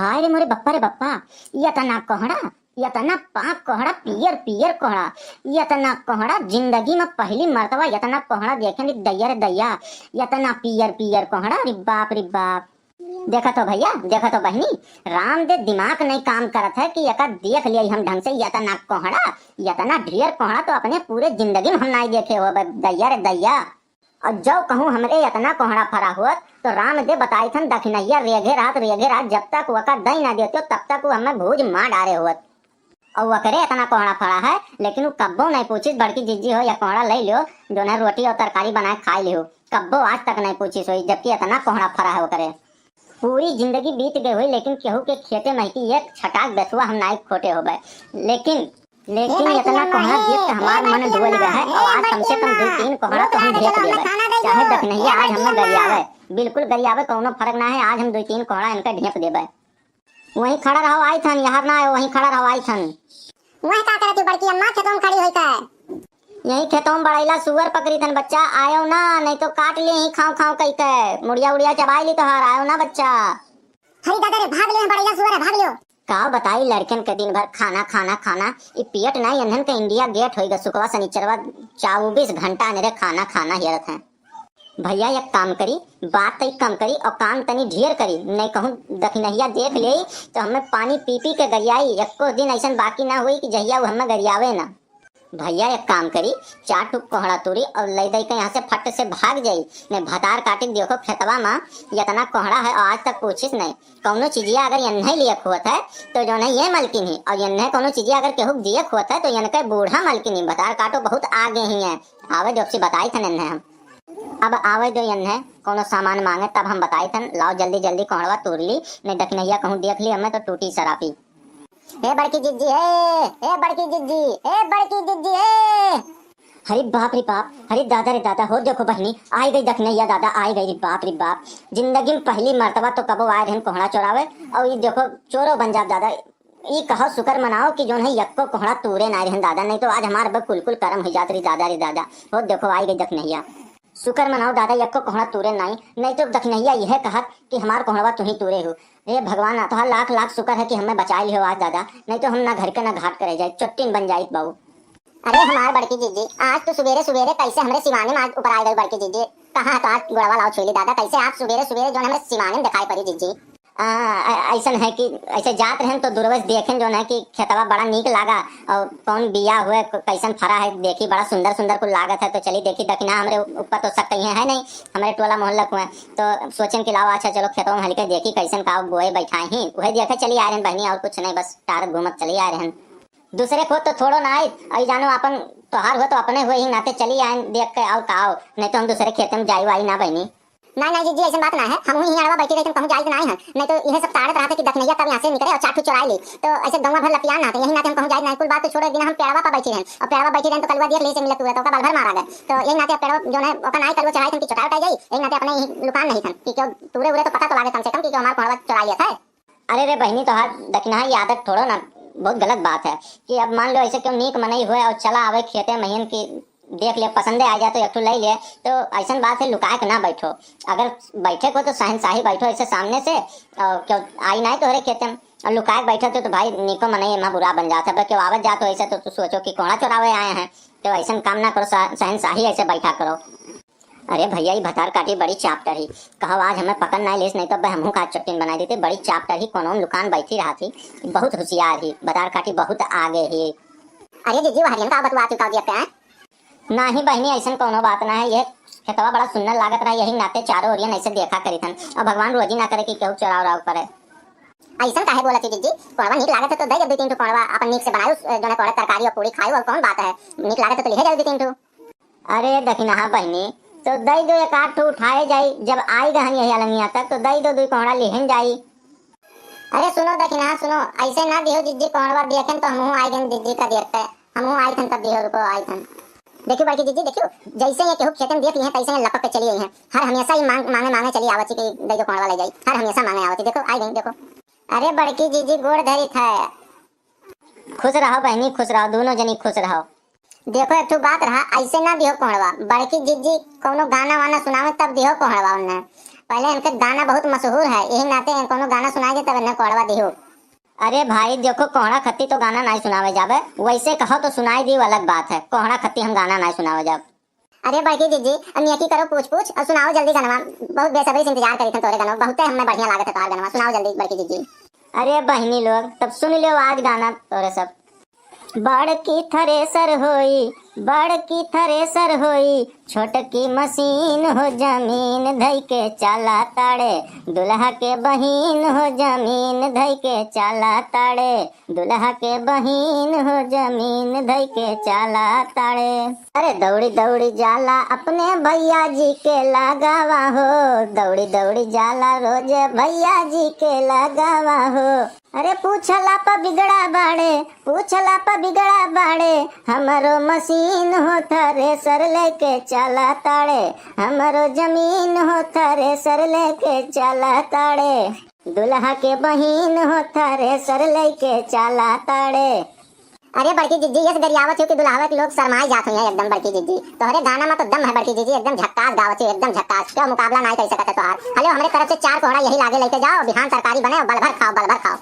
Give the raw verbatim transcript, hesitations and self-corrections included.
हाय रे मोरे बप्पा रे बप्पा, यतना कोहड़ा, यतना पाक कोहड़ा, पियर पियर कोहड़ा, यतना कोहड़ा, जिंदगी में पहली मर्तबा यतना कोहड़ा देखे नी, दैया रे दैया, यतना पियर पियर कोहड़ा, रे बाप रे बाप। देखत हो भैया, देखत हो बहिनी, राम दे दिमाग नहीं काम करत है कि एका देख लिया हम ढंग से, यतना कोहड़ा, यतना ढेर कोहड़ा तो अपने पूरे जिंदगी में हम नहीं देखे हो दैया रे दैया। और जौ कहूँ हमरे यतना कोहड़ा फरा होत, तो राम दे बताई थन दखिनहिया रेघे रहत, रेघे रहत, जब तक वका दई ना देते, तब तक वो हमें भूज मार डारे होत। और वकरे यतना कोहड़ा फरा है, लेकिन वो कब्बो नहीं पूछिस, "बड़की जिज्जी हो, या कोहड़ा ले लियो, जो है रोटी और तरकारी बनाए खाई लियो।" कब्बो आज तक नहीं पूछिस होई, जबकि यतना कोहड़ा फरा है वकरे। पूरी जिंदगी बीत गई हुई, लेकिन केहू के खेते महकी एक छटाक बेसुआ हम नाई खोटे होबे। लेकिन, लेकिन इतना कोहड़ा देख के हमार मन डोल गया है। और आज कम से कम दो तीन कोहड़ा तो हम ढेप देबे, चाहे दखिनहिया आज हमें गरियावे, बिल्कुल गरियावे, कौनो फर्क ना है। आज हम दो तीन कोहड़ा इनका ढेप देबे। वहीं खड़ा रहो, आई थन, यहाँ ना आयो, वहीं खड़ा रहो, आई थन। वह का करत ही बड़की अम्मा, खेतों में खड़ी होई का? यही खेतों में बड़ैला सुअर पकड़ी थन बच्चा, आयो ना, नहीं तो काट लिए ही खाँव खाँव कई के, मुड़िया उड़िया चबाई ली तोहार, आयो ना बच्चा। हरी दादा रे, भाग लियो, बड़ैला सुअर है, भाग लियो। का बताई लड़कन के दिन भर खाना, खाना, खाना, ई पेट ना इन्हन के इंडिया गेट होई गा, सुकवा सनिचरवा चउबीस घंटा अनेरे खाना, खाना हेरत हैं। भैया एक काम करी, बात तई कम करी और काम तनी ढेर करी, नहीं कहूँ दखिनहिया देख लेई तो हमें पानी पी पी के गरियाई, एको दिन ऐसन बाकी ना हुई कि जहिया वो हमें गरियावे ना। भैया एक काम करी, चार ठो कोहड़ा तूरी और ले दे के यहाँ से फट से भाग जाई, नहीं भतार काटी। देखो खेतवा में इतना कोहड़ा है और आज तक पूछिस नहीं। कौनो चीजिया अगर यन्हे लिए खोत है तो जो नहीं ये मलकिन ही, और यन्हे कौनो चीजिया अगर केहू दिए खोत है तो यनके बूढ़ा मलकिन ही। भतार काटो बहुत आगे ही है। आवे दो, अब से बताई थन यन्हे हम। अब आवे दो यन्हे, कौनो सामान मांगे तब हम बताई थन। लाओ जल्दी जल्दी कोहड़वा तूर ली, नहीं दखिनहिया कहूँ देख ली हमें तो टूटी सरापी। ए बड़की जिज्जी, ए, ए बड़की जिज्जी, ए बड़की जिज्जी, ए। अरे बाप रे बाप, अरे दादा रे दादा, हो देखो बहिनी, आई गई दखिनहिया दादा, आई गई रे बाप रे बाप। जिंदगी में पहली मर्तबा तो कबो आए रहन कोहड़ा चोरावे, और ये देखो चोरो बन जाब दादा। ई कहो शुक्र मनाओ कि जोन है यक्को कोहड़ा तूरे ना रहन दादा, नहीं तो आज हमार बे कुल कुल करम हो जात रे दादा रे दादा। हो देखो आई गई दखिनहिया। शुक्र मनाओ दादा, यक्को कोहड़ा तूरे नाई, नहीं तो दखिनहिया यह कहत कि हमार कोहड़वा तुही तूरे हो। हे भगवान, तोहार लाख लाख शुक्र है कि हमें बचाई लिहो आज दादा, नहीं तो हम ना घर के ना घाट के रह जाए, चोट्टिन बन जाइत बाऊ। अरे हमार बड़की जिज्जी, आज तू सुबेरे सुबेरे कैसे हमरे सिवाने में आज ऊपर आ गई बड़की जिज्जी? कहाँ तो आज गोड़वा लाओ छुईली दादा, कैसे आज सुबेरे सुबेरे जो हमरे सिवाने में दिखाई पड़ी जिज्जी? आ, ऐ-, ऐसन है कि ऐसे जात रहन तो दुरवस देखेन जो है कि खेतवा बड़ा नीक लागा और कौन बिया हुए, क-, कैसन फरा है, देखी बड़ा सुंदर सुंदर कुल लागत है, तो चली देखी दखिना हमरे उ-, ऊपर तो शक कहीं है नहीं, हमरे टोला मोहल्ला को है। तो सोचेन कि लाओ अच्छा चलो खेतवा में हल्के देखी कैसन का बोए बैठाए ही, वही देखे चली आ रहन बहिनी, और कुछ नहीं, बस टारत घूमत चली आ रहन। दूसरे को तो थोड़ो ना आए, आई जानो अपन तोहार हो तो अपने हुए ही नाते चली आए देख के और का हो, नहीं तो हम दूसरे खेते में जाई वाई ना बहिनी। नहीं, नहीं, जिज्जी, ऐसन बात ना है। हम ही अड़वा बैठी रही, तुम कहूँ जाइत नहीं है। नहीं तो यह सब ताड़त रहते कि दखिनहिया कब यहाँ से निकले और चार ठो चुराई ली। तो ऐसे गौवा भर लपियान ना, तो यही नाते हम कहूँ जाइत नहीं। कुल बात तो छोड़ो, एक दिन हम पेड़वा पर बैठी रहन और पेड़वा बैठी रहन तो कलवा देख ली से मिलत हुए, तो ओका बल भर मारा गए। तो यही नाते अब पेड़वा जो है, ओका नाई कलवा चढ़ाई थन कि चोटाई उठाई जाई, यही नाते अपने ही लुकान नहीं थन कि क्यों तूरे उरे तो पता तो लागे कम से कम कि क्यों हमार कोहड़वा चुराई लेत है। अरे रे बहिनी, तोहार दखिनहा ये आदत छोड़ो ना, बहुत गलत बात है कि अब मान लो ऐसे क्यों नीक मनई हुए और चला आवे खेते महीन की देख ले, पसंदे आ जाए तो एक ठो ले ले, तो ऐसन बात है, लुकाए के ना बैठो। अगर बैठे को तो शहंशाही बैठो ऐसे सामने से, और क्यों आई ना तोहरे खेते में, और लुकाए के बैठे तो, तो भाई निको मनई एमा बुरा बन जात है। अब क्यों आवत जात हो ऐसे तो तू सोचो कि कोहड़ा चोरावे आए हैं, तो ऐसन काम ना करो, शह-, शहंशाही ऐसे बैठा करो। अरे भैया, ई भतार काटी बड़ी चापटर ही। कहो आज हमें पकड़ ना लेस, नहीं तो अबे हमहू का चट्टिन बनाई देते। बड़ी चापटर ही, कोनो में लुकान बैठी रहा थी। बहुत होशियार ही, भतार काटी बहुत आगे ही। अरे जीजी, वहरियन का बतुआ चुका दिया क्या? नाही बहिनी, ऐसन कोनो बात ना है। ये खेतवा बड़ा सुंदर लागत रहा, यही नाते चारों ओरियन ऐसे देखा करी थन। और भगवान रोजी ना करे कि केहू चोराव राव करे। ऐसन काहे बोला थी जीजी? कोड़वा नीक लागत है तो दे दो तीन ठो कोड़वा, अपन नीक से बनायो, जो है कोड़े तरकारी और पूरी खायो, और कौन बात है, नीक लागत है तो लिहे जाओ दो तीन ठो। अरे दखिनहा बहिनी, तो दई दो, एक आध ठो उठाए जाई, जब आई गहन यही अलंगिया तक, तो दई दो, दुई कोहड़ा लिहन जाई। अरे सुनो दखिनहा, सुनो, ऐसे ना दिहो जिज्जी कोहड़वा, देखें तो हमहू आई गन जिज्जी का देखते, हमहू आई थन तब दिहो, रुको आई थन। देखियो बड़की जिज्जी, देखियो, जैसे ये केहू खेते में देख ली हैं, तैसे ये लपक के चली आई हैं। हर हमेशा ही मांग, मांगे, मांगे चली आवत कि दई दो कोहड़वा ले जाई, हर हमेशा मांगे आवत, देखो आई गई, देखो। अरे बड़की जिज्जी गोड़ धरी था। खुश रहो बहिनी, खुश रहो, दोनों जनी खुश रहो। देखो, एक ठो बात रहा, ऐसे ना दिहो कोहड़वा। बड़की जिज्जी कौनो गाना वाना सुनावे तब दिहो कोहड़वा उन्हें। पहले इनके गाना बहुत मशहूर है, यही नाते कौनो गाना सुनाई दे तब इन्हें कोड़वा दिहू। अरे भाई देखो, कोहड़ा खत्ती तो गाना नाई सुनावे जावे, वैसे कहो तो सुनाई दी, अलग बात है, कोहड़ा खत्ती हम गाना नाई सुनावे जावे। अरे बड़की जिज्जी, अब नेकी करो पूछ पूछ और सुनाओ जल्दी गनवा, बहुत बेसब्री से इंतजार करी थन तोरे गनवा, बहुते हमें बढ़िया लागत है तोहार गनवा, सुनाओ जल्दी बड़की जिज्जी। अरे बहिनी लोग, तब सुन लो आज गाना तोरे सब। बड़की थ्रेसर होई, बड़की थ्रेसर होई, छोटकी मशीन हो, जमीन धई के चाला ताड़े। दुल्हा के बहिन हो, जमीन धई के चाला ताड़े। दुल्हा के बहिन हो, जमीन धई के चाला ताड़े। अरे दौड़ी दौड़ी जाला अपने भैया जी के लगावा हो, दौड़ी दौड़ी जाला रोज भैया जी के लगावा हो। अरे पूछला प बिगड़ा बाड़े, पूछला प बिगड़ा बाड़े, हमरो मशीन हो थ्रेसर लेके चला ताड़े, हमरो जमीन हो थ्रेसर लेके चला ताड़े। दुल्हा के बहिन हो थ्रेसर लेके चला ताड़े। अरे बड़की जिज्जी, यस गरियावत हो कि दुल्हावे के लोग शर्माई जात हुई है एकदम बड़की जिज्जी। तोहरे गाना में तो दम है बड़की जिज्जी, एकदम झक्कास गावत हो, एकदम झक्कास। क्यों मुकाबला नाई कर सकत है तोहार। हेलो, हमरे तरफ से चार कोहड़ा यही लागे लेके जाओ, बिहान तरकारी बने, बल भर खाओ, बल भर खाओ।